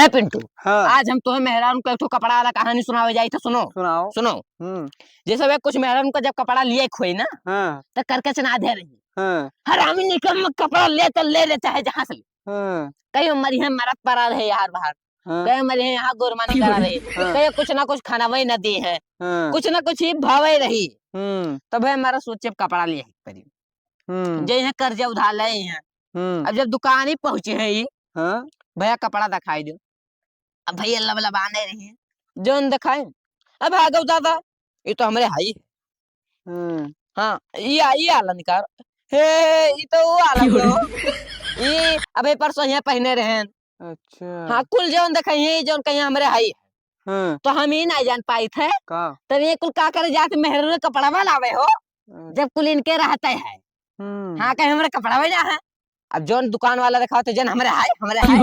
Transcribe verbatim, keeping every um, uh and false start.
ए पिंटू, हाँ। आज हम तोहे मेहरारू का एक ठो कपड़ा वाला कहानी सुनावे जाई, तो सुनो। सुनाओ। सुनो। हम्म। जैसे वे कुछ मेहरारू का जब कपड़ा लिए खोई ना, हाँ। तो करके चना दे रही। हाँ। हरामी निकम कपड़ा ले तो ले ले, चाहे जहाँ से ले। हाँ। कहीं मरी है मरत पड़ा रहे यार बाहर। हाँ। कहीं मरी है यहाँ गुरमानी करा रहे। हाँ। कहीं कुछ ना कुछ खाना वही न दी है। हाँ। कुछ ना कुछ ही भावे रही। हम्म। तब है हमारा सोचे कपड़ा लिए पड़ी। हम्म। जे यहाँ कर्जा उधार ले हैं। हम्म। अब जब दुकान ही पहुँचे हैं ये, हाँ। भैया कपड़ा दिखाई दो। अब भैया लबलबाने रही, जौन दिखाए। अब आ गो दादा, ये तो हमरे हाई। हम्म। हाँ, ये आ-, ये आला निकार। हे, ये तो वो आला क्यों रे? बो। ये अबे परसों यहाँ पहने रहे। अच्छा। हाँ, कुल जौन दिखाई है, जौन कहीं हमरे हाई। हाँ। तो हम ही नहीं जान पाई थे। का? तब ये कुल का करे जाते मेहरारू कपड़ा वाला आवे हो, अच्छा। जब कुल इनके रहते हैं। हम्म। हाँ, कहीं हमरे कपड़ा वाला है। अब जौन दुकान वाला दिखाओ तो जन हमरे हाय, हमरे हाय।